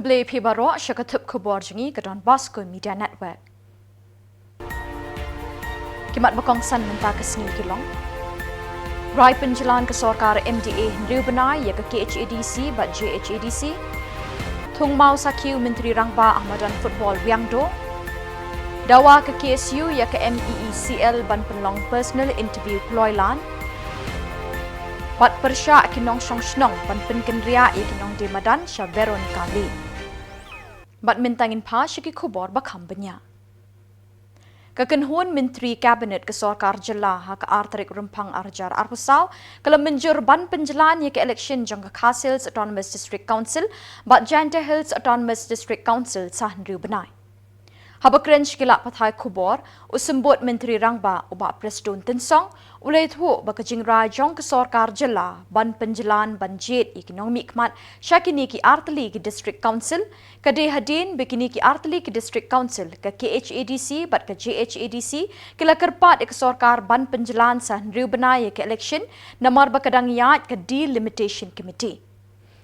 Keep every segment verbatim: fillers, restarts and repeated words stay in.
Khublei phi baroh sha ka thup khubor jong ngi ka Don Bosco Media Network. Ki mat ba kongsan mynta ka sngi ki long: Rai pynjlan ka sorkar M D A hynriew bnai ïa ka K H A D C bad J H A D C. Thung maw sakhi u Myntri Rangbah ha madan football Riangdo. Dawa ka K S U ïa ka M E E C L ban pynlong personal interview kloi lan. Bad pyrshah ki nongshong shnong ban pynkynriah ïa ki nongdie madan sha Veronica Lane. Bad mynta ngin phai sha ki khubor ba kham bniah. Ka kynhun Myntri Cabinet ka sorkar jylla ha ka ar tarik Rymphang ar hajar arphew saw ka la mynjur ban pynjlan ïa ka election jong ka Khasi Hills Autonomous District Council bad Jaintia Hills Autonomous District Council sa hynriew bnai. Haba kren sha ki lad pathai khubor, u Symbud Myntri Rangbah u Bah Prestone Tynsong u la ïathuh ba ka jingrai jong ka sorkar jylla ban pynjlan ban jied ïa ki nongmihkhmat sha kine ki artylli ki District Council ka dei hadien ba kine ki artylli ki District Council, ka K H A D C bad ka J H A D C, ki la kyrpad ïa ka sorkar ban pynjlan sa hynriew bnai ïa ka election namar ba ka dang ïaid ka Delimitation Committee.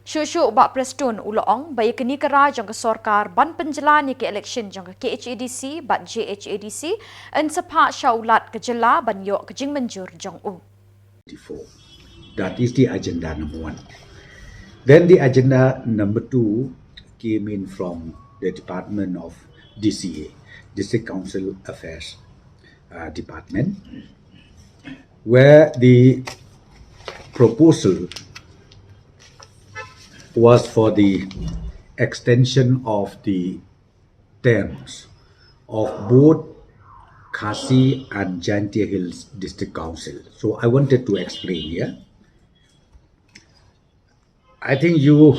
Shuh shuh u Bah Prestone u la ong ba ïa kane ka rai jong ka sorkar ban pynjlan ïa ka election jong ka K H A D C bad J H A D C yn sa phah sha u Lat ka jylla ban ïoh ka jingmynjur jong u. That is the agenda number one. Then the agenda number two came in from the Department of D C A, District Council Affairs, uh, Department, where the proposal was for the extension of the terms of both Khasi and Jaintia Hills District Council. So I wanted to explain here. I think you,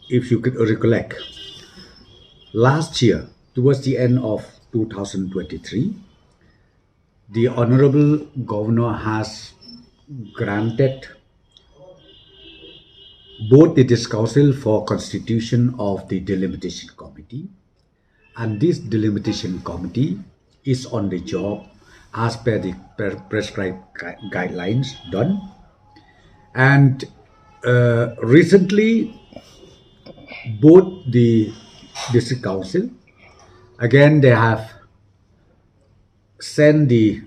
if you could recollect, last year, towards the end of two thousand twenty-three, the Honorable Governor has granted both the District Council for constitution of the Delimitation Committee, and this Delimitation Committee is on the job as per the pre-, prescribed gui-, guidelines done. And, uh, recently, both the District Council, again, they have send the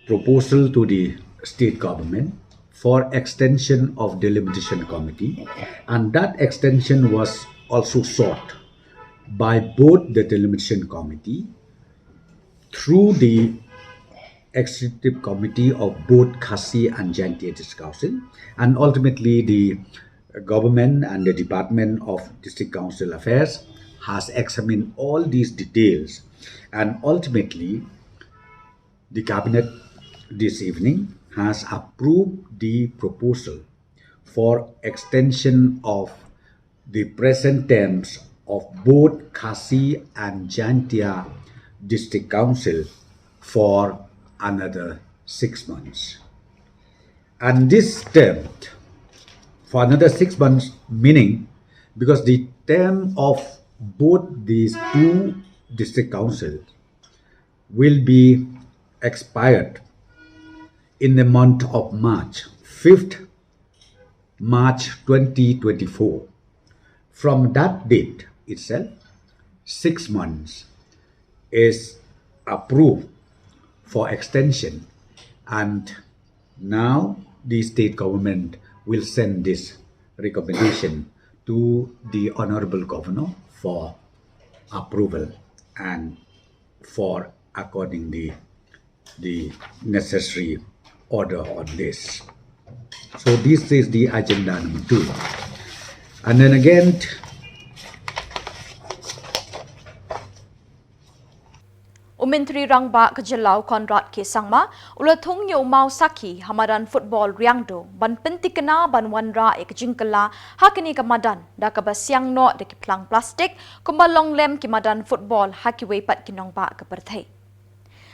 proposal to the state government for extension of Delimitation Committee, and that extension was also sought by both the Delimitation Committee through the Executive Committee of both Khasi and Jaintia District Council, and ultimately the government and the Department of District Council Affairs has examined all these details, and ultimately the cabinet this evening has approved the proposal for extension of the present terms of both Khasi and Jaintia District Council for another six months. And this term, for another six months, meaning because the term of both these two district councils will be expired in the month of March, fifth March twenty twenty-four. From that date itself, six months is approved for extension, and now the state government will send this recommendation to the Honorable Governor for approval and for accordingly the necessary order on this. So this is the agenda number two. And then again, U Myntri Rangbah ka Jylla u Conrad K Sangma u la thung ïa u maw sakhi ha madan football Riangdo ban pyntikna ban wanrah ïa ka jingkylla ha kane ka madan da kaba siang noh da ki phlang plastik kumba long lem ki madan football ha kiwei pat ki nongbah ka pyrthei.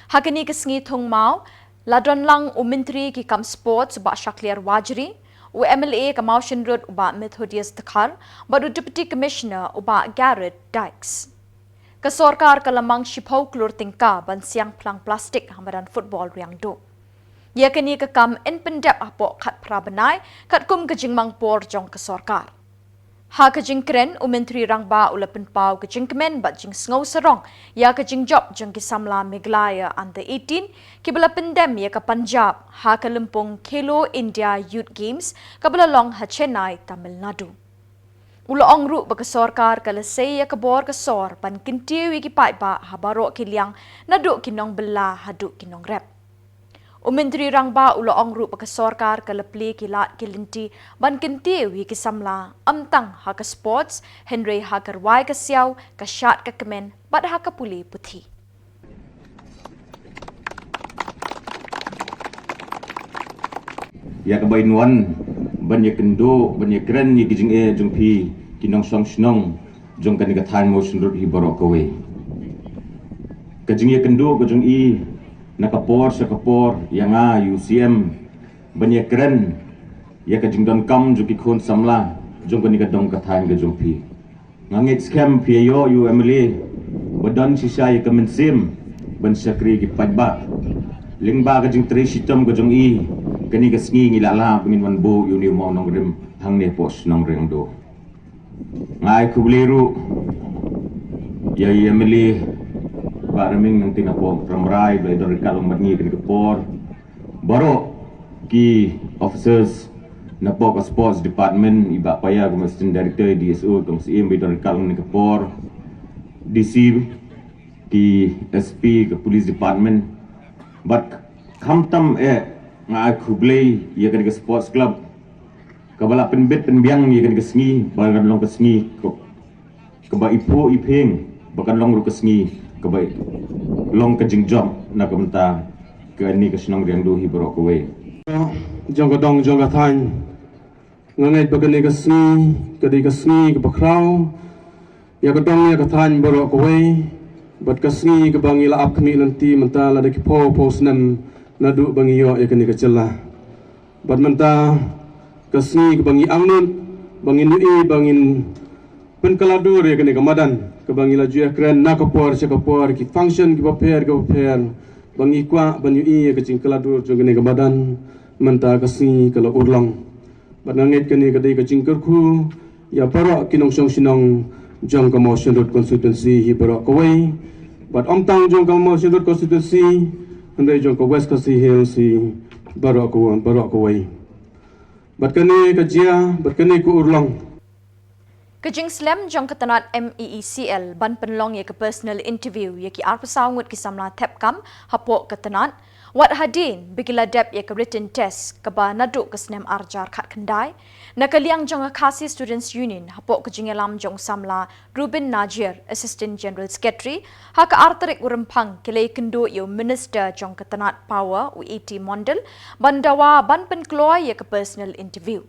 Ha kane ka sngi thung maw la don lang u Myntri ki kam sports u Bah Shakliar Warjri, u M L A ka Mawshynrut u Bah Methodius Dkhar bad u Deputy Commissioner u Bah Gareth Dykes. Ka sorkar ka la mang shiphew klur tyngka ban siang phlang plastik ha madan football Riangdo. Ïa kane ka kam yn pyndep hapoh khatphra bnai katkum ka jingmang por jong ka sorkar. Ha ka jingkren, u Myntri Rangbah u la pynpaw ka jingkmen bad jingsngew sarong ïa ka jingjop jong ki samla Meghalaya under eighteen kiba la pyndem ïa ka Punjab ha ka lympung Khelo India Youth Games kaba la long ha Chennai, Tamil Nadu. U la ong ruh ba ka sorkar ka la sei ïa ka bor ka sor ban kyntiew ïa ki paidbah ha baroh ki liang, naduh ki nongbylla haduh ki nongrep. U Myntri Rangbah u la ong ruh ba ka sorkar ka la plie ki lad ki lynti ban kyntiew ïa ki samla, ym tang ha ka sports, hynrei ha ka rwai ka siaw, ka shad ka kmen bad ha ka pule puthi. Ïa kaba in wan ban ïakynduh, ban ïakren ïa ki jingeh jong phi ki nongshong shnong jong kane ka thaiñ Mawshynrut hi baroh kawei. Ka jingïakynduh ka jong i na ka por sha ka por ïa nga, ïa u C M, ban ïakren ïa ka jingdonkam jong ki khun samla jong kane ka dong ka thaiñ ka jong phi. Nga ngeit skhem phi ïoh ïa u M L A ba don shisha ïa ka mynsiem ban shakri ki paidbah. Lyngba ka jingtrei shitom ka jong i, kane ka sngi ngi lah lah ba ngin wan buh ïa une u mawnongrim hangne hapoh shnong Riangdo. Nga ai khublei ruh ïa i M L A Bah Riming Nangtei Napoh Rambrai ba la don ryngkat lang bad ngi kane ka por. Baroh ki officers napoh ka sports department, i Bah Paya kum assistant director, D S O kum C M ba la don ryngkat lang kane ka por, D C, ki S P ka police department. Bad khamtam eh nga ai khublei ïa kane ka sports club kaba la pynbit pynbiang ïa kane ka sngi ba kan long ka sngi ka, kaba iphuh iphieng, ba kan long ruh ka sngi kaba long ka jingjop na ka bynta kane ka shnong Riangdo hi baroh kawei. Jong ka dong jong ka thaiñ, nga ngeit ba kane ka sngi ka dei ka sngi kaba khraw ïa ka dong ïa ka thaiñ baroh kawei, bad ka sngi kaba ngi la ap khmih lynti mynta lada ki phew phew snem naduh ba ngi ïoh ïa kane ka jylla. Bad mynta ka sngi kaba ngi angnud, ba ngin ïohi, ba ngin pynkylla dur ïa kane ka madan kaba ngi la ju ïakren na ka por sha ka por, ki function kiba pher kiba pher, ba ngi kwah ban ïohi ïa ka jingkylla dur jong kane ka madan. Mynta ka sngi ka la urlong. Bad nga ngeit kane ka dei ka jingkyrkhu ïa baroh ki nongshong shnong jong ka Mawshynrut constituency hi baroh kawei. Bad ym tang jong ka Mawshynrut constituency, hynrei jong ka West Khasi Hills hi baroh kawei, baroh kawei. Bad kane ka jia, bad kane ka urlong. Ka jingslem jong ka tnat M E E C L ban pynlong ïa ka personal interview ïa ki arphew saw ngut ki samla thep kam hapoh ka tnat, wat hadien ba ki la dep ïa ka written test kaba naduh ka snem arhajar khatkhyndai. Na ka liang jong ka Khasi Students Union, hapoh ka jingïalam jong u samla Rubin Najiar, Assistant General Secretary, ha ka ar tarik u Rymphang ki la ïakynduh ïa u Minister jong ka tnat Power, u A T Mondal, ban dawa ban pynkloi ïa ka personal interview.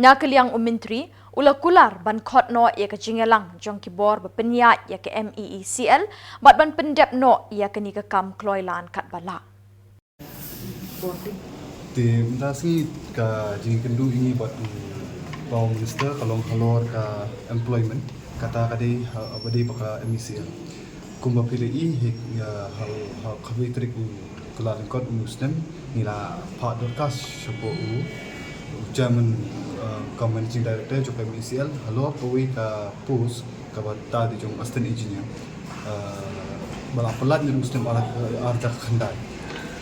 Na ka liang u Myntri u la kular ban khot noh ïa ka jingïalang jong ki bor ba pynïaid ïa ka M E E C L bad ban pyndep noh ïa kane ka kam kloi lan katba lah. Te mynta sngi ka jingkynduh ïa ngi bad u Power Minister ka long halor ka employment, kata ka dei ha, ba dei ba ka M E C L. Kumba phi la i, ha, ha, ha khatwei tarik u Kyllalyngkot u snem, ngi la phah dorkhas shapoh u, u chairman, uh, cum managing director jong ka M E C L halor kawei ka post kaba ta dei jong assistant engineer, uh, ba la pyllait naduh u snem ar, arhajar khatkhyndai.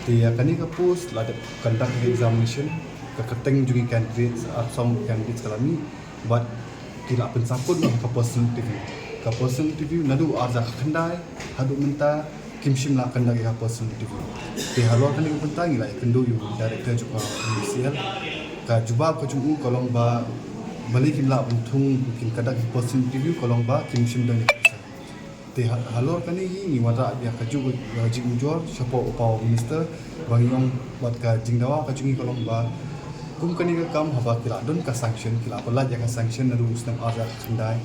Te ïa kane ka post la dep conduct examination, ka kyrteng jong ki candidates, arphew saw candidates ka la mih, bad ki la pynsangkut noh ka personal interview. Ka personal interview naduh arhajar khatkhyndai haduh mynta kim shym la conduct ïa ka personal interview. Te halor kane ka bynta ngi la ïakynduh ïa u director jong ka M E C L. Ka jubab ka jong u ka long ba balei kim lah ban thung kin conduct ïa ka personal interview, ka long ba kim shym don ïa ka pisa. Te ha-, halor kane hi ngi wanrah ïa kajuh ka jingujor shapoh u Power Minister, ba ngi ong bad ka jingdawa ka jong ngi ka long ba kum kane ka kam haba ki la don ka sanction, ki la pyllait ïa ka sanction naduh u snem arhajar khatkhyndai,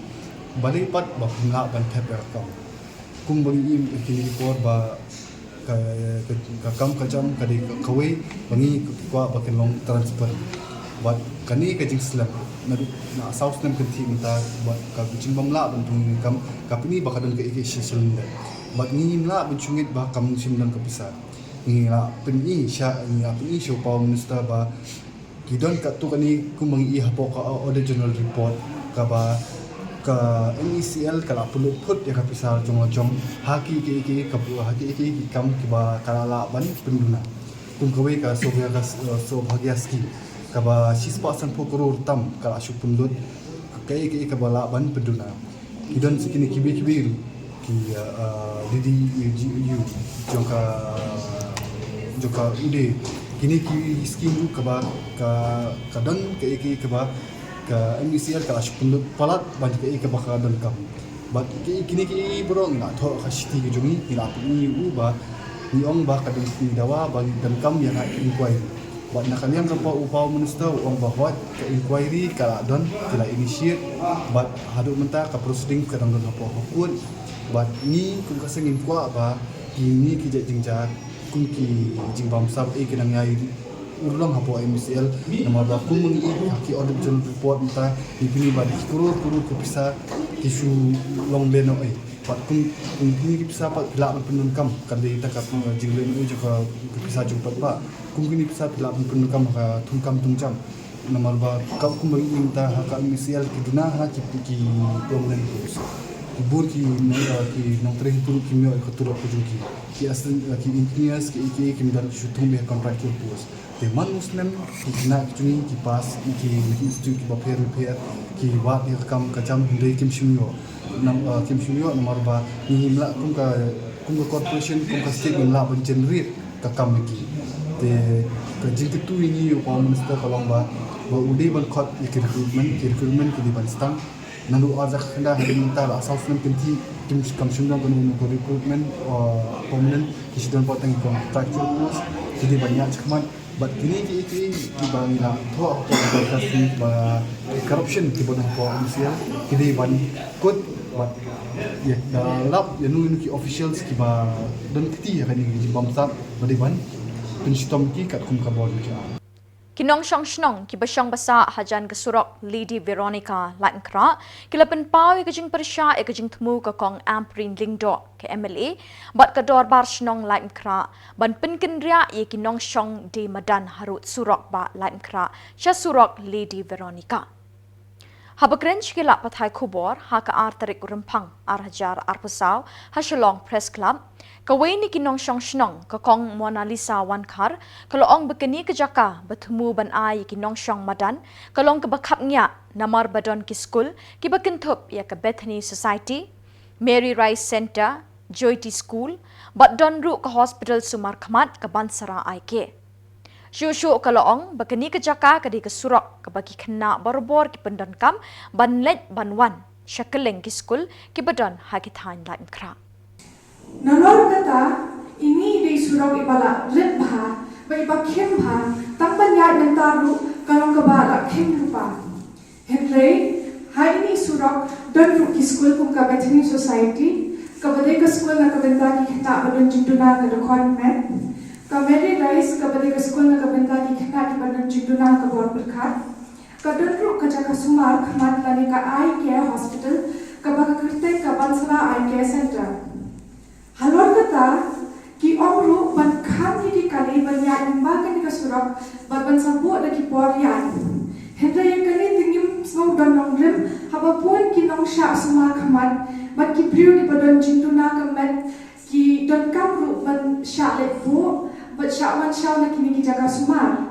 balei pat ba kim lah ban thep ïa ka kam. Kumba ngi im kine ki por ba ka, ka, ka kam ka jam ka dei ka, kawei ba ngi kwah ba kan long transparent. Bad kane ka jingslem naduh na saw snem kynthih mynta, bad ka jingbym lah ban thung ïa ka kam, ka pyni ba ka don ka ïeit shisha lyndet. Bad ngim lah ban shu ngeit ba kam shym don ka pisa. Ngi la pyni sha, ngi la pyni sha u Power Minister ba ki don katto katne, kumba ngi i hapoh ka Auditor General Report, Kaba ka M E C L ka la pynlut phut ïa ka pisa jong la jong ha ki ki ki ka ha ki ki ki kam kiba ka la lah ban pynduna. Kum kawei ka Saubhagya, Saubhagya scheme kaba shispah sanphew klur tam ka la shu pynlut ka ki ki kaba lah ban pynduna. Ki don sa kine kiwei kiwei ruh ki, uh, D D U jong ka jong ka U D A. Kine ki scheme ruh kaba ka ka don ka ki kaba ka M E C L ka la shu pynlut palat ban ka kaba ka donkam. Bad ki kine ki baroh ngi la thoh ha ka shithi ka jong ngi, ngi la pyni u ba ngi ong ba ka don ki dawa ba ngi donkam ïa ka inquiry. Bad na ka liang ka Power, Power Minister u ong ba hooid ka inquiry ka la don, ki la initiate. Bad haduh mynta ka proceeding ka dang don hapoh ha court. Bad ngi kum ka seng ngim kwah ba kine ki jait jingjia kum ki jingbamsap eh ki nang ïai urlong hapoh M E C L. Namar ba kum ngi ïohi ha ki audit general report mynta ngi pyni ba da ki klur klur ki pisa ki shu long lehnohei. Bad kum kum kine ki pisa pat phi lah ban pyndonkam, ka dei tang ka jinglehnohei jong ka pisa jong pat ba kum kine ki pisa phi lah ban pyndonkam ha ka thungkam thungjam. Namar ba ka kum ba ngi mynta ha ka M E C L ki duna ha ki ki permanent post. Ki bun ki nong ki nongtrei hi ruh kim ïoh ïa ka tulop ka jong ki. Ki assistant ki engineers ki ki kim don ki shu thung beit ha contractual post. Te man u snem ki khynnah ki jong ngi ki pass ki na ki institute kiba pher bapher, ki wad ïa ka kam ka jam hynrei kim shym ïoh. Nam, uh, kim shym ïoh namar ba ngi ngim lah kum ka kum ka corporation, kum ka state ngim lah ban generate ka kam ïa ki. Te ka jingkyntu ïa ngi ïa u Power Minister ka long ba ba u dei ban khot ïa ki recruitment, ki recruitment ki dei ban sdang. Naduh ar hajar khyndai haduh mynta la saw snem kynti kim kam shym don kano kano ka recruitment, uh, permanent, ki shu don pat tang ki contractual post. Ki dei ban ïaid shakhmat. Bad kine ki ki kiba ngi la thoh ha ka podcast ni ba corruption kiba don hapoh M C L ki dei ban kut bad ïa da lap ïa nu ïa nu ki officials kiba don kti ha kane ka jingbamsap ba dei ban pynshitom ki katkum ka bor jong ki. Ki nongshong shnong kiba shong ba sah hajan ka surok Lady Veronica Laitumkhrah ki la pynpaw ïa ka jingpyrshah ïa ka jingthmu ka Kong Ampareen Lyngdoh ka M L A bad ka Dorbar Shnong Laitumkhrah ban pynkynriah ïa ki nongshong dei madan harud surok Bah Laitumkhrah sha surok Lady Veronica. Haba kren sha ki lad pathai khubor ha ka ar tarik u Rymphang ar hajar arphew saw ha Shillong Press Club, kawei na ki nongshong shnong ka Kong Monalisa Wankhar ka la ong ba kane ka jaka ba thmu ban ai ïa ki nongshong madan ka long kaba khapngiah namar ba don ki skul kiba kynthup ïa ka Bethany Society, Mary Rice Centre, Jyoti School, bad don ruh ka hospital sumar khmat ka Bansara I K. Shuh shuh ka la ong ba kane ka jaka ka dei ka surok kaba ki khynnah barabor ki pyndonkam ban leit ban wan sha kylleng ki skul kiba don ha ki thaiñ Laitumkhrah. Nalor kata, ine i dei surok iba la rit bha bad iba khim bha, tang ban ïaid mynta ruh ka long kaba la khim lypa. Hynrei ha ine i surok don ruh ki skul kum ka Bethany Society, kaba dei ka skul na ka bynta ki khynnah ba don jingduna ka dkhot met, ka Mary Rice, kaba dei ka skul na ka bynta ki khynnah kiba don jingduna ka bor pyrkhat. Ka don ruh ka jaka sumar khmat lane ka Eye Care Hospital, kaba ka kyrteng ka Bansara Eye Care Centre. Halor kata, ki ong ruh ban khang ïa ki kali ban ïaid lyngba kane ka surok bad ban sa buh da ki por ïaid. Hynrei ïa kane te ngim sngew don nongrim haba bun ki nongshah sumar khmat bad ki briew kiba don jingduna ka met ki donkam ruh ban shah leit buh bad shah wan shaw na kine ki jaka sumar.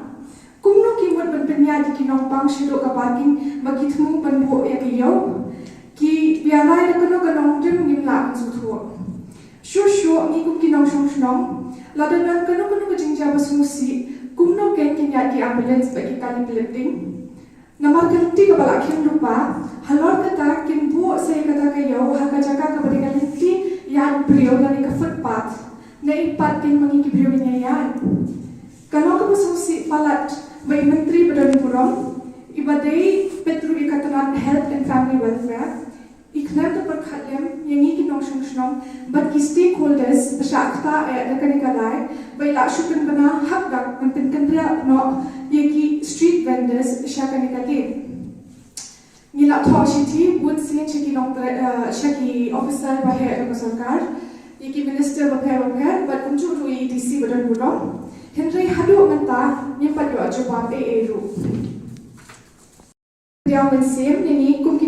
Kumno ki mut ban pynïaid ïa ki nongpang shaduh ka parking ba ki thmu ban buh ïa ka ïew? Ki ïalai da kano ka nongrim ngim lah ban sngewthuh. Shuh shuh ngi kum ki nongshong shnong, lada don kano kano ka jingjia ba sngewsih, kumno kein kin ïaid ki ambulance bad ki kali pynlip ding? Namar ka lynti kaba la khim lypa, halor kata kin buh sa ïa kata ka ïew ha ka jaka kaba dei ka lynti ïaid briew lane ka footpath. Naei pat kein ma ngi ki briew ngin ïaid? Ka long kaba sngewsih palat ba i Myntri ba don burom, iba dei peit ruh ïa ka tnat Health and Family Welfare, i khlem da pyrkhat lem ïa ngi ki nongshong shnong bad ki stakeholders ba shah ktah eh da kane ka rai, ba i la shu pynbna hap dak ban pynkynriah noh ïa ki street vendors sha kane ka lane. Ngi la thoh shithi bun sien sha ki nongtrei, eh, sha ki officer ba heh jong ka sorkar, ïa ki minister bapher bapher bad kumjuh ruh ïa i D C ba don burom. Hynrei haduh mynta ngim pat ïoh jubab ei ei ruh. Pdiang mynsiem ïa ngi kum ki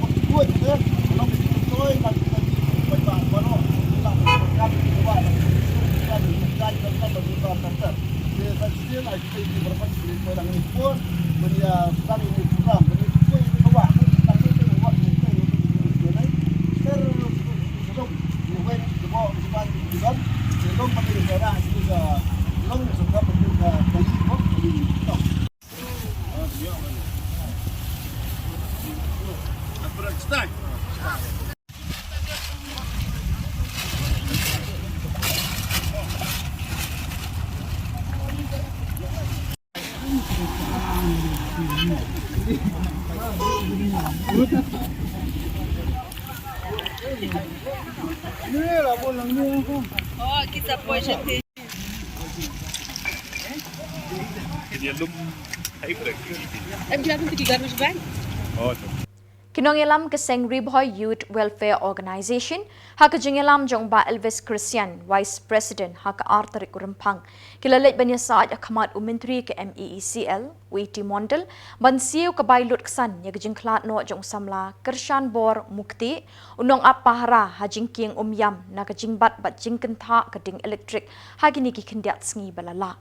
Ki nongïalam ka seng Ri Bhoi Youth Welfare Organization, ha ka jingïalam jong Bah Elvis Christian, Vice President, ha ka ar tarik u Rymphang, ki la leit ban ïasaid ha khmat u Myntri ka MEECL, u A T Mondal, ban siew ka bai lut ksan ïa ka jingkhlad noh jong u samla Kyrshan Bor Mukti, u nongap pahara ha jingkieng Umiam na ka jingbat bad jingkynthah ka ding elektrik ha kine ki khyndiat sngi ba la lah.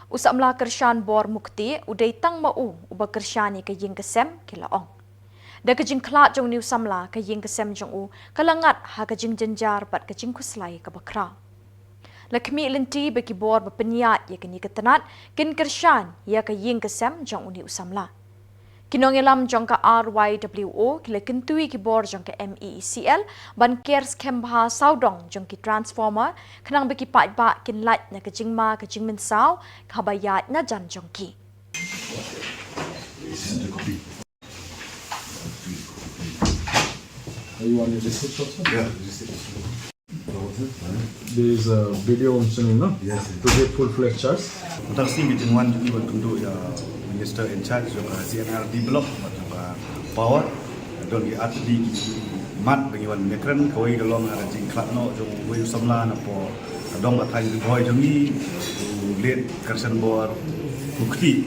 U samla Kyrshan Bor Mukti u dei tang ma u uba kyrshan ïa ka ïing ka sem, ki la ong. Da ka jingkhlad jong une u samla, ka ïing ka sem jong u ka la ngat ha ka jingjynjar bad ka jingkhuslai kaba khraw. La khmih lynti ba ki bor ba pynïaid ïa kane ka tnat kin kyrshan ïa ka ïing ka sem jong une u samla. Ki nongïalam jong ka R Y W O ki la kyntu ïa ki bor jong ka MEECL ban ker skhem bha sawdong jong ki transformer khnang ba ki paidbah kin lait na ka jingma ka jingmynsaw kaba ïaid na jan jong ki. You want your receipt also? Yeah, receipt also. There is a video on Sunil, no? Yes, yes. To get full fledged charge. Mynta ka sngi ka jingwan jong ngi ban kynduh ïa Minister in charge jong ka C and R D block bad jong ka power. Don ki artylli ki mat ba ngi wan ïakren, kawei ka long ka jingkhlad noh jong uwei u samla napoh ka dong ka thaiñ Ri Bhoi jong ngi, u late Kyrshan Bor Mukti.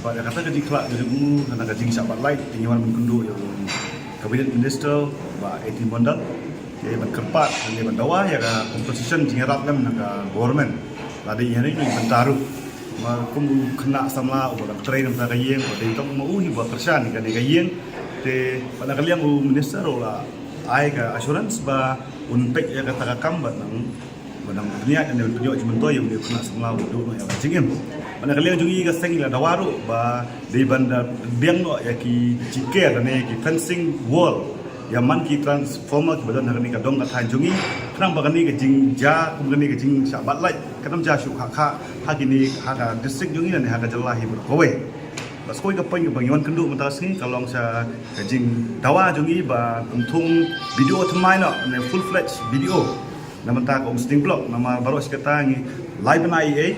Bad ïa kata ka jingkhlad ka jong u, kane ka jingshah bat lait, te ngi wan ban kynduh ïa u Cabinet Minister Bah A T Mondal. Te ban kyrpad, te ban dawa ïa ka compensation, jingïarap lem na ka government. Lada ïa ne ngi ban taruh. Ma kum u khynnah samla uba dang trei na ka ïing, uba dei tang ma u hi uba kyrshan ïa kane ka ïing. Te bad na ka liang u minister u la ai ka assurance ba un peit ïa kata ka kam bad nang Ba dang pynïaid ne pynïoh jingmyntoi ïa une u khynnah samla uba duh noh ïa ka jingim. Bad na ka liang jong ngi ka seng ngi la dawa ruh ba dei ban da biang noh ïa ki jingker lane ki fencing wall ïa man ki transformer kiba don ha kane ka dong ka thaiñ jong ngi. Khnang ba kane ka jingjia kum kane ka jingshah bat lait kan ym jia shuh khah khah ha kine ha ka district jong ngi lane ha ka jylla hi baroh kawei. Bad sa kawei ka point kaba ngi wan kynduh mynta ka sngi ka long sha ka jingdawa jong ngi ba kum thung B D O thymmai noh ne full fledged B D O. Na mynta ka Umsning block, namar baroh shi katta ngi lai bnai ei ei,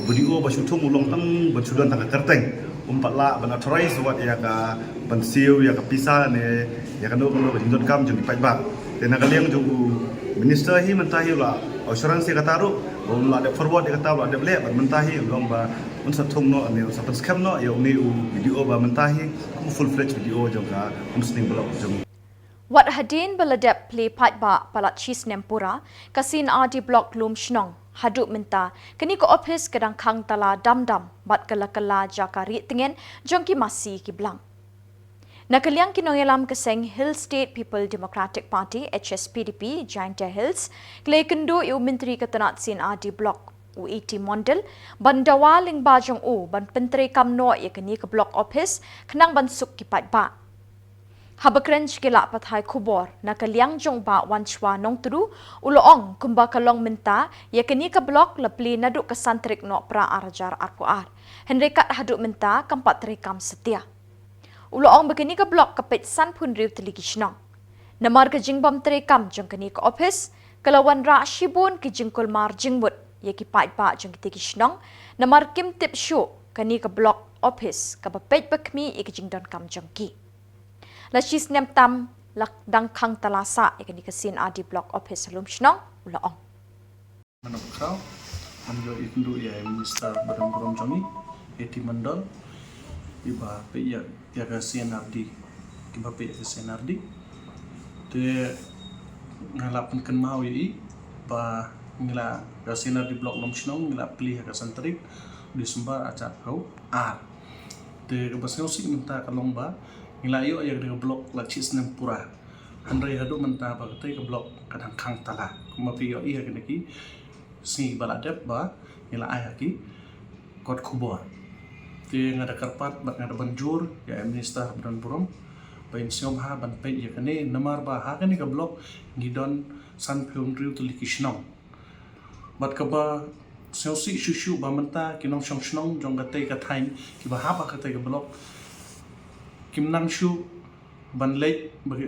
B D O ba shu thung u long tang ban shu don tang ka kyrteng. Um pat lah ban authorize wat ïa ka ban siew ïa ka pisa ne ïa kano kano ka jingdonkam jong ki paidbah. Te na ka liang jong u minister hi mynta hi u la assurance ïa kata ruh, ba un lah dep forward ïa kata, u lah dep leh, bad mynta hi u long ba un sa thung noh ne un sa pynskhem noh ïa une u B D O ba mynta hi kum full fledged B D O jong ka Umsning block jong ngi. Wat hadien ba la dep plie paidbah palat shi snem pura, ka C and R D block Lumshnong haduh mynta kane ka ophis ka dang khang tala dam dam bad ka la kylla jaka rieh tngen jong ki masi ki blang. Na ka liang ki nongïalam ka seng Hill State People Democratic Party, H S P D P, Jaintia Hills, ki la ïakynduh ïa u Myntri ka tnat C and R D block, u A T Mondal, ban dawa lyngba jong u ban pyntreikam noh ïa kane ka block ophis khnang ban suk ki paidbah. Haba kren sha ki lad pathai khubor na ka liang jong u Bah Wanshwa Nongtdu, u la ong kumba ka long mynta ïa kane ka block la plie naduh ka san tarik Nohprah ar hajar arphew ar. Hynrei kat haduh mynta kam pat treikam satia. U la ong ba kane ka block ka peit sanphew hynriew tylli ki shnong. Namar ka jingbym treikam jong kane ka ophis ka la wanrah shibun ki jingkulmar jingmut ïa ki paidbah jong kitei ki shnong, namar kim tip shuh kane ka block ophis kaba peit ba khmih ïa ki jingdonkam jong ki. La shi snem tam la dang khang tala sah ïa kane ka C and R D block ophis ha Lumshnong, u la ong. Mynta ba khraw ngan ïoh ïakynduh ïa i Minister ba dang burom jong ngi, A T Mondal, iba peit ïa, ïa ka C and R D, kiba peit ïa ka C and R D. Te nga la pynkynmaw ïa i ba ngi la, ka C and R D block Lumshnong ngi la plie ha ka san tarik December ar hajar arphew ar. Te kaba sngewsih mynta ka long ba ngi la ïoh ïa ka block la shi snem pura. Hynrei haduh mynta ba katei ka block ka dang khang tala. Kumba phi ïohi ha kine ki Sngi ba la dep ba ngi la ai ha ki kot khubor. Te nga da kyrpad bad nga da ban jur ïa i Minister ba don burom ba in sngewbha ban peit ïa kane, namar ba ha kane ka block ngi don sanphew hynriew tylli ki shnong. Bad kaba sngewsih shuh shuh ba mynta ki nongshong shnong jong katei ka thaiñ kiba hap ha katei ka block kim nang shuh ban leit ba ki,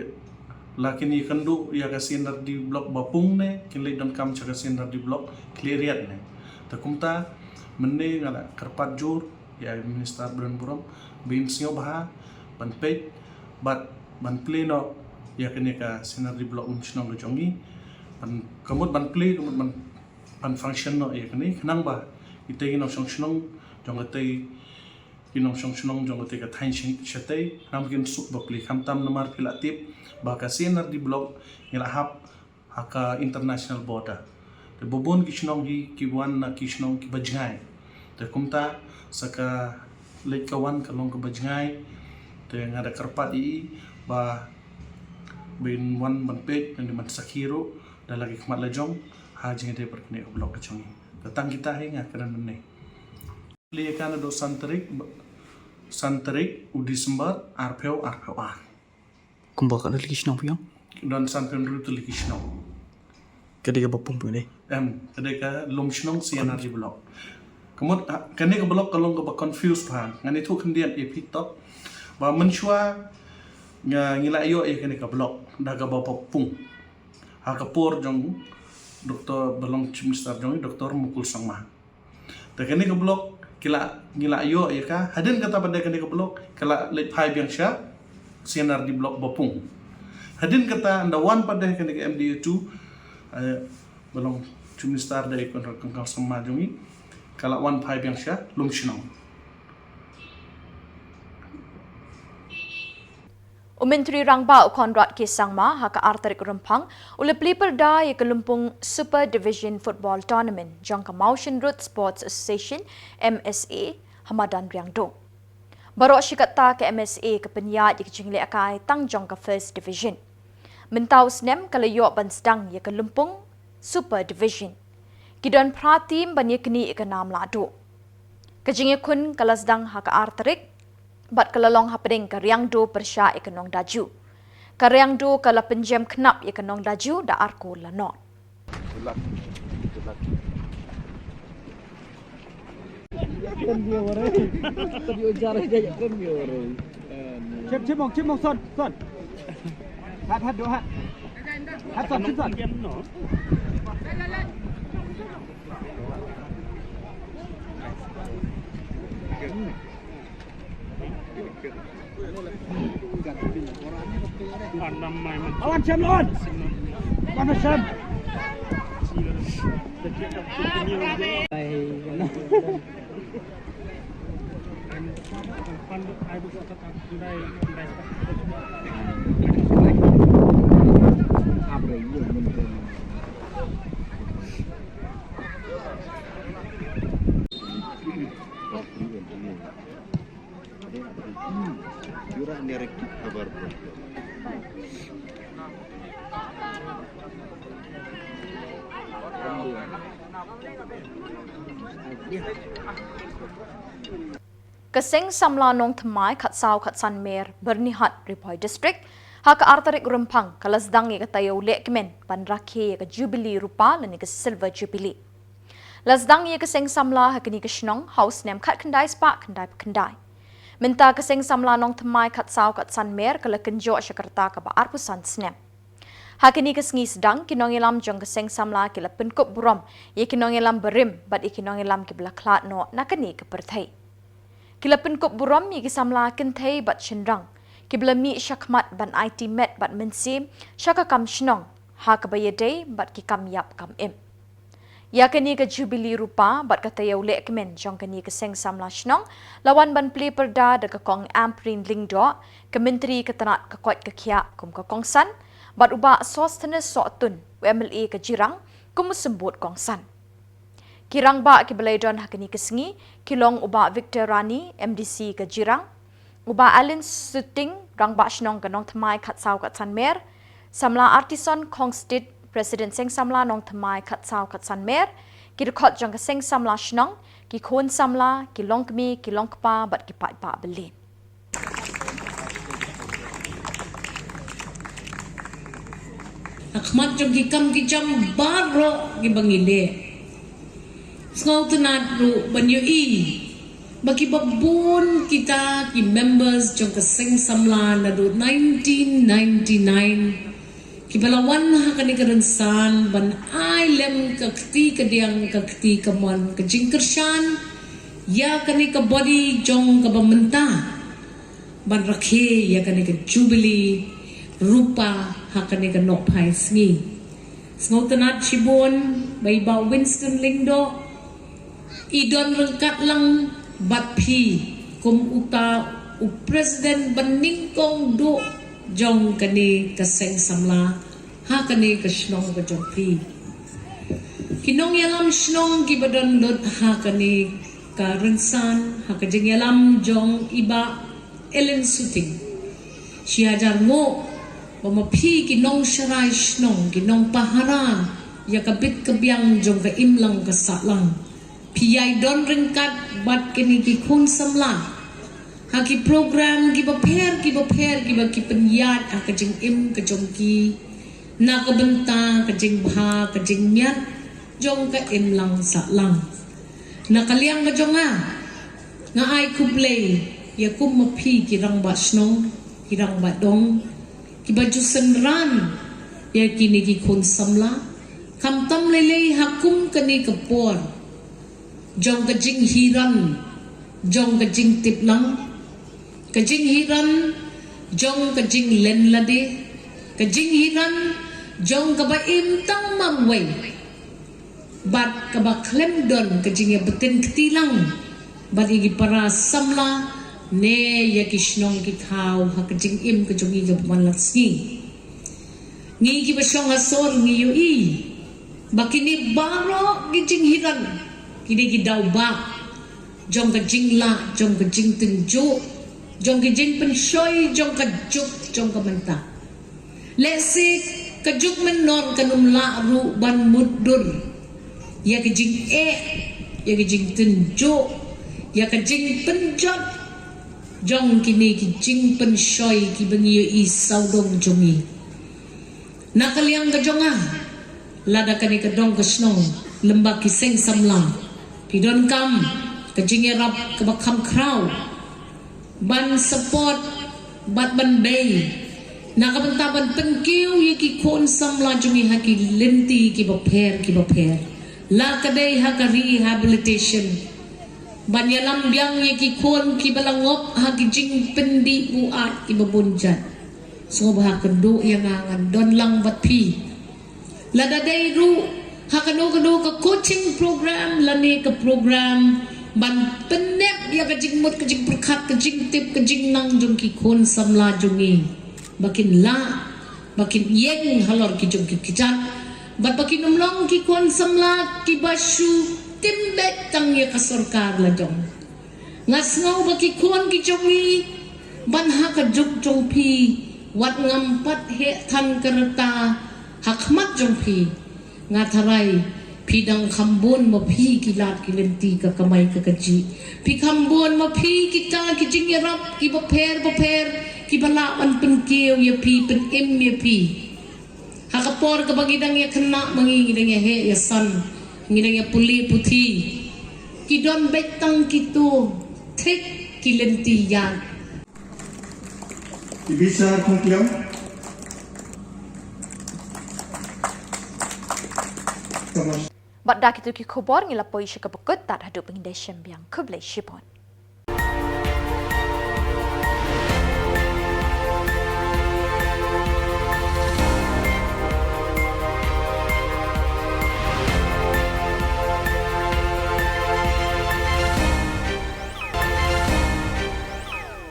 la kin ïakynduh ïa ka C and RD block ba pung ne kin leit donkam sha ka C and RD block Khliehriat ne. Te kumta mynne nga la kyrpad jur ïa i Minister ba don burom ba in sngewbha ban peit bad ban plie noh ïa kane ka C and RD block Lumshnong ka jong ngi. Ban, ka mut ban plie, ka mut ban, ban function noh ïa kane, khnang ba kitei ki nongshong shnong jong katei ki nongshong shnong jong katei ka thaiñ sha-, shatei, khnang ba kin suk ba plie, khamtam namar phi la tip ba ka C and RD block ngi la hap ha ka international border. Te ba bun ki shnong hi ki wan na ki shnong kiba jngai. Te kumta sa ka leit ka wan ka long kaba jngai. Te nga da kyrpad ïa i ba ba in wan ban peit, ban, ban sakhi ruh da la ki khmat la jong ha jingïadei bad kane ka block ka jong ngi. Te tang kita hi nga kren mynne. Plie ka naduh san tarik, san tarik u December arphew arphew ar. Kumba ka dei ki shnong phi ong? Don sanphew hynriew tylli ki shnong. Ka dei kaba pung phi ong dei? Em, ka dei ka Lumshnong C and RD block. Ka mut, ha, kane ka block ka long kaba confuse bha. Ngan ïathuh khyndiat ïa phi tok ba mynshuwa nga, ngi la ïoh ïa kane ka block da kaba pung ha ka por jong Doktor ba long Chief Minister jong ngi, Doktor Mukul Sangma. Te kane ka block ki la, ngi la ïoh ïa ka, hadien kata pat de kane ka block ka la leit phai biang sha C and RD block ba pung. Hadien kata ynda wan pat de kane ka M D A two, eh, ba long Chief Minister de i Conrad Kongkal Sangma jong ngi, ka la wan phai biang sha Lumshnong. U Myntri Rangbah u Conrad K Sangma ha ka ar tarik Rymphang u la plie pyrda ïa ka lympung Super Division Football Tournament jong ka Mawshynrut Sports Association, M S A, ha madan Riangdo. Baroh shi katta ka M S A ka pynïaid ïa ka jinglehkai tang jong ka First Division. Mynta u snem ka la ïoh ban sdang ïa ka lympung Super Division. Ki don phra team ban ïaknieh ïa ka nam lahduh. Ka jingïakhun ka la sdang ha ka ar tarik bad ka la long hapdeng ka Riangdo pyrshah ïa ka Nongdaju. Ka Riangdo ka la pynjem khnap ïa ka Nongdaju da ar kol la noh. Chim, chim, mong, chim, mong, son, son. Hat, hat, do, hat. Hat, son, chim, son. Lawan, Syam, lawan. Lawan, Syam. Ka Seng Samla Nongthymmai Khatsaw Khatsan Mer, Byrnihat, Ri Bhoi District, ha ka ar tarik Rymphang ka la sdang ïa ka taïew lehkmen ban rakhe ïa ka Jubilee Rupa lane ka Silver Jubilee. La sdang ïa ka Seng Samla ha kane ka shnong ha u snem khatkhyndai spah khyndaiphew khyndai. Mynta ka Seng Samla Nongthymmai Khatsaw Khatsan Mer ka la kynjoh sha ka rta kaba arphew san snem. Ha kane ka sngi sdang, ki nongïalam jong ka Seng Samla ki la pynkup burom ïa ki nongïalam barim bad ïa ki nongïalam kiba la khlad noh na kane ka pyrthei. Ki la pynkup burom ïa ki samla kynthei bad shynrang kiba la mih shakhmat ban aiti met bad mynsiem sha ka kam shnong ha kaba ïadei bad ki kam ïap kam im. Ïa kane ka Jubilee Rupa bad ka taïew lehkmen jong kane ka Seng Samla Shnong la wan ban plie pyrda da ka Kong Ampareen Lyngdoh, ka Myntri ka tnat ka koit ka khiah kum ka kongsan, bad u Bah Sosthenes Sohtun, u M L A ka Jirang, kum u symbud kongsan. Ki rangbah kiba la ïadon ha kane ka sngi ki long u Bah Victor Rani, M D C ka Jirang, u Bah Alan Suting, Rangbah Shnong ka Nongthymmai Khatsaw Khatsan Mer, Samla Artison Khongstit, President Seng Samla Nongthymmai Khatsaw Khatsan Mer, Ki dkhot jong ka Seng Samla Shnong, ki khun samla, ki longkmie, ki longkpa bad ki paidbah balieh. Ha khmat jong ki kam ki jam baroh kiba ngi leh, sngewtynnad ruh ban ïohi ba kiba bun kita ki members jong ka Seng Samla naduh nineteen ninety-nine kiba la wan ha kane ka rynsan ban ai lem ka kti kadiang, ka kti kamon, ka jingkyrshan ïa kane ka body jong kaba mynta ban rakhe ïa kane ka Jubilee rupa ha kane ka nohphai sngi. Sngewtynnad shibun ba i Bah Winston Lyngdoh i don ryngkat lang bad phi kum uta u president ba nyngkong duh jong kane ka Seng Samla ha kane ka shnong ka jong phi. Ki nongïalam shnong kiba don lut ha kane ka rynsan, ha ka jingïalam jong i Bah Ellen Suting, shi hajar nguh ba ma phi ki nongsharai shnong, ki nongpahara ïa ka bit ka biang jong ka imlang ka sahlang, phi ïai don ryngkat bad kine ki khun samla ha ki program kiba pher kiba pher kiba ki pynïaid ha ka jingim ka jong ki na ka bynta ka jingbha ka jingmiat jong ka imlang sahlang. Na ka liang ka jong nga, nga ai khublei ïa kum ma phi ki rangbah shnong, ki rangbah dong kiba ju synran ïa kine ki khun samla, khamtam lei lei ha kum kane ka por jong ka jinghiran, jong ka jingtiplang, ka jinghiran jong ka jinglen lade, ka jinghiran jong kaba im tang marwei bad kaba khlem don ka jingïabtin kti lang bad ïa ki para samla ne ïa ki shnong ki thaw ha ka jingim ka jong ngi kaba man la sngi. Ngi kiba shong ha sor ngi ïohi ba kine baroh ki jinghiran ki dei ki daw bah jong ka jinglah, jong ka jingtynjuh, jong ka jingpynshoi jong ka juk jong ka mynta. Lehse ka juk mynnor kan ym lah ruh ban mutdur ïa ka jingeh, ïa ka jingtynjuh, ïa ka jingpynjot jong kine ki jingpynshoi kiba ngi ïohi sawdong jong ngi. Na ka liang ka jong nga, lada kane ka dong ka shnong lyngba ki seng samla phi donkam ka jingïarap kaba kham khraw ban support bad ban bei na ka bynta ban pynkiew ïa ki khun samla jong ngi ha ki lynti kiba pher kiba pher, la ka dei ha ka rehabilitation, ban ïalam biang ïa ki khun kiba la ngop ha ki jingpyndih buaid kiba bun jait. Sngewbha kynduh ïa nga, ngan don lang bad phi. Lada dei ruh ha kano kano ka coaching program lane ka program ban pynneh ïa ka jingmut, ka jingpyrkhat, ka jingtip, ka jingnang jong ki khun samla jong ngi, ba kin lah, ba kin ïeng halor ki jong ki kjat, bad ba kin ym long ki khun samla kiba shu tim beit tang ïa ka sorkar la jong. Nga sngew ba ki khun ki jong ngi ban ha ka juk jong phi, wat ngam pat heh than ka rta ha khmat jong phi. Nga tharai phi dang kham bun ma phi ki lad ki lynti ka kamai ka kajih. Phi kham bun ma phi kita ki jingïarap kiba pher bapher kiba lah ban pynkiew ïa phi, pynim ïa phi. Ha ka por kaba ngi dang ïa khynnah ma ngi, ngi dang ïa heh ïa san, ngi dang ïa pule puthi, ki don beit tang kito thik ki lynti ïa. Ki bishar khongkliang. Bad da kito ki khubor ngi la poi sha kaba kut, tad haduh ba ngin ïashem biang, khublei shibun.